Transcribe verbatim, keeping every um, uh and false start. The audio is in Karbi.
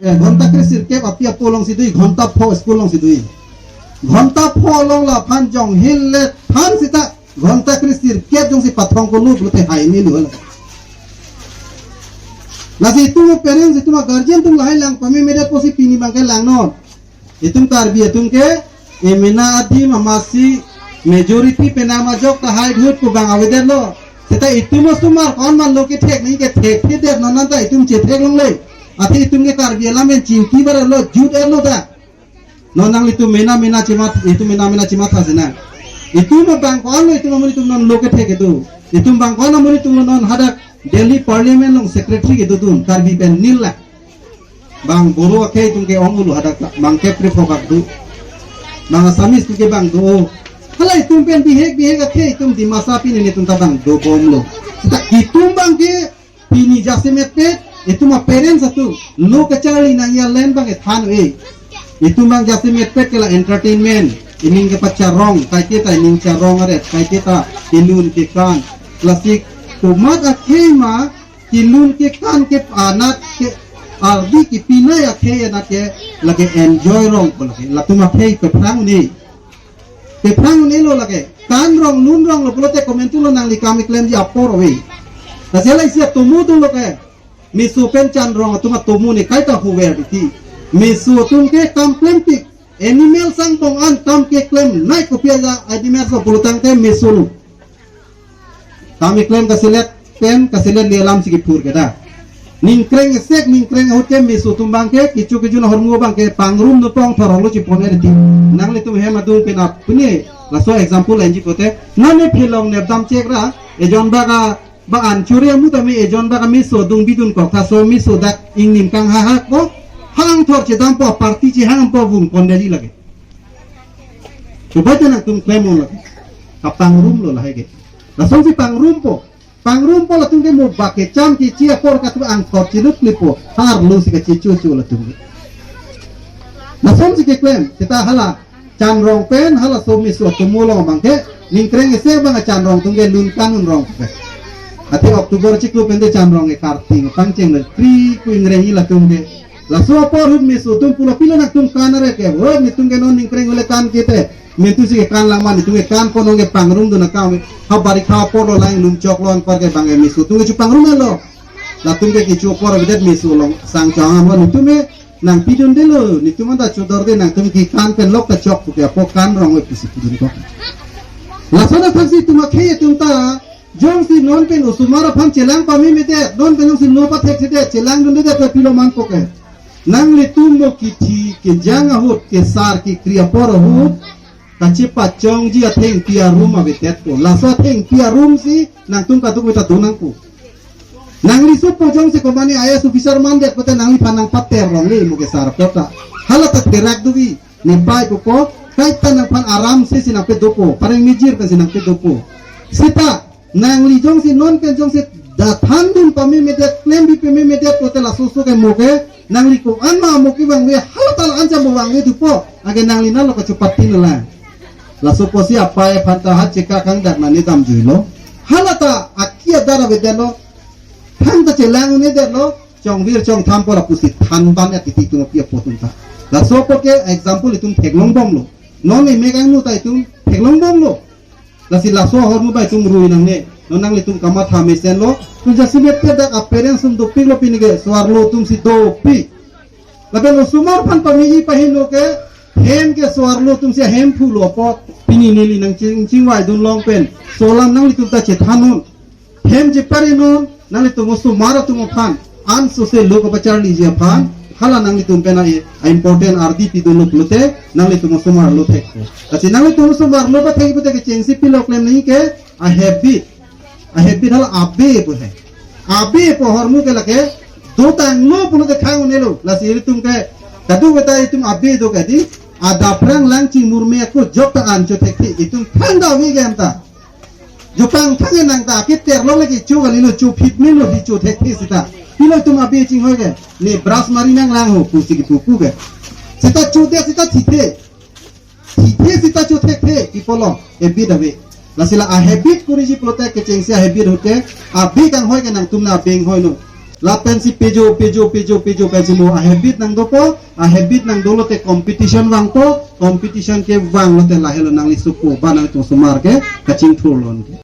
Eh, ghonta kre sirkep api apo alongsi do-i, ghonta pho school alongsi do-i. Ghonta pho along laphan jong hil le than seta ghonta kre sirkep jongsi pathong kolo pulote hai ni lo. Lasi itum parents, itum guardian atum lahai lang pamemedet pusi pini abangke langnon. Itum Karbi atum ke emena adim amatsi majority penang ajok ta hai dhut pu abang avedetlo. Seta itum osomar ko-an ma lo kethek nangji, kethekthedet, non anta itum chethek longle. Athe itum ke Karbi alam pen chingki bar lo, jut lo ta. Non nanglitum mena mena chimat, itum mena mena chimatha sina. Itum abang ko-an lo, itum amonit atum non lo kethek kedo. Itum abang ko-an amonit atum non hadak Delhi Parliament along secretary kedo atum, Karbi pen nil la. Bang Boro akhei atum ke ong-olo hadak ta, bang kepri phokak do. Bang Assamese atum ke bang do. Hala itum pen bihek bihek akhei atum Dimasa pini netum ta bang dobomlo. Seta itum abangke pini jasemetpet, itum aparents atum lo kacharli nangji alen abang ethan e. Itum abang jasemetpet ke la entertainment, ining kepacharong, kaike ta ining charong aret, kaike ta kelun kekan, classic komat akhei ma kelun kekan ke anat ke ardi kepinai akhei anat ke lake enjoy rong ko lake. Latum akhei kephrang un-e. Kephrang un-elo lake. Kan rong lun ronglo pulote komantu lo, nangli kam keklemji apor ave. Lasi hala isi atomo atumlo ke. Meso pen chan rong atum atomo ne kaita huver titi. Meso atum ke kam klempik. Animal sangbong an kam keklem nai, kopi aja animal so pulotangte meso lo. Kam keklem kaselet pen kaselet le alamsi kephur ke da. Ningkreng esek ningkreng ahut ke meso atum abangke kecho kejun ahormu abangke pangrum no pong thorong lo chipon er ti. Nanglitum hem adung pen apuni laso example enji pulote, nane phelong nepdam chek ra, ejon bak a, bak an churi amu tame ejon bak a meso adung bidun kok tha, so meso dak ingnim kanghahak ko, hang thor chedampo, party chehangpo, vung pon deli lake. Coba aja nangtum klem un lake. Kapangrumlo lahai ke. Lasonsi pangrumpo. Pangrumpo latum ke mo bak kecham kechi apor katu angthor chiluk lipo. Harlo si kachichu chu latum ke. Lasonsi keklem. Seta hala chan rong pen, halaso meso atomo along abangke ningkreng ese abang chan rong atum ke lun kan un rong ke. Athe October chiklo pen de chan rong ke karting pangcheng le kri ku ingreng-i latum ke. Laso apor ahut meso atum pulo, pilo nangtum kan are ke. Ho, netum ke non ningkreng hule kan kete. Mentu si kekan lang ma, netum ke kan ko nong ke pangrum dun akam. Ha barikha apor lo lang lum chok lo anpar ke abang ke meso atum ke chepangrum lo. Latum ke kecho apor avedet meso along sang chang am netum ke nangpidunde lo, netum anta chodorde, nangtum kekan pen lok ta chok pu ke apo kan rong ave pusi pidun kok. Lason athaksi itum akhei atum ta jongsi non pen osomar aphan chelang pamemedet, non pen jongsi no pathekthedet, chelangdundedet, pilo man kok ke. Nanglitum mo kithi kejang ahut, kesar kekri apor ahut kachepachongji athengpi arum avedet ko. Laso athengpi arum si nangtum kaduk meta do nangpo. Nangli supo jongsi komane I A S officer mandet pulote nangliphan nangpater longle mo kesar apot ta. Hala ta therak dovi, ne pai pupo, kaita nangphan aram si si nangpedopo, pareng mijir pen si nangpedopo. Seta nangli jongsi non pen jongsi dathan dun pamemedet, klem bi pamemedet pulote laso so ke mo ke, nangli ko-an ma mo kevangve, hala ta la-an cha mo vangve dopo, anke nangli nalo kachopatin lang. Laso pusi apai aphan ta hat chekak kangdak nani damjuilo. Hala ta aki adar avedetlo. Thangta chelang un-edetlo. Chongvir chongtham apor pusi than ban ya titi atum api apo atum ta. Laso apot ke example itum theklongbomlo. Non emek angno ta itum theklongbomlo. Lasi laso ahormu bai itum rui nangne. Non nanglitum kamatha mesenlo. Tum jasemetpet dak aparents atum dopiklo pini ke, so-arlo atum si dopik. Lapen osomar aphan pame-i paheno ke, hem ke so-arlo atum si ahemphu lo apot, pini neli nangching chingvai dun long pen, so alam nanglitum ta chethan un. Hem chepari non, nanglitum osomar atum aphan, ansose lo kapacharliji aphan, hala nanglitum pen a, a important ardi pidunlo pulote, nanglitum osomar lo thek. Lasi nanglitum osomar lo pathek pulote kechengsi pilo klem nangji ke, a habit. A habit hala abe pu he. Abe pu ahormu ke lake, dotanglo pulote khang un-elo. Lasi ilitum ke, kadokave ta itum abe do kadi, adap rang lang chingmurme ako jok ta an chothekthe, itum thangta ave ke anta. Jopang thang nang ta, keter lo lake cho kalilo, chophit melo di chothekthe seta. Pilo itum abe chinghoi ke, ne brush mari nanglang ho, pusi kipu pu ke. Seta chodet seta thithe. Thithe seta chothekthe, pi pulo, habit ave. Lasi la a habit kuriji pulote kechengsi a habit ahut ke, abe kanghoi ke nangtum na abe inghoinon. Lapensi pejo, pejo, pejo, pejo pensi mo a-habit nangdopo, a-habit nangdolote competition vangpo, competition kevanglote lahelo nangli sopo, ba nangli osomar ke kachingthurlon ke.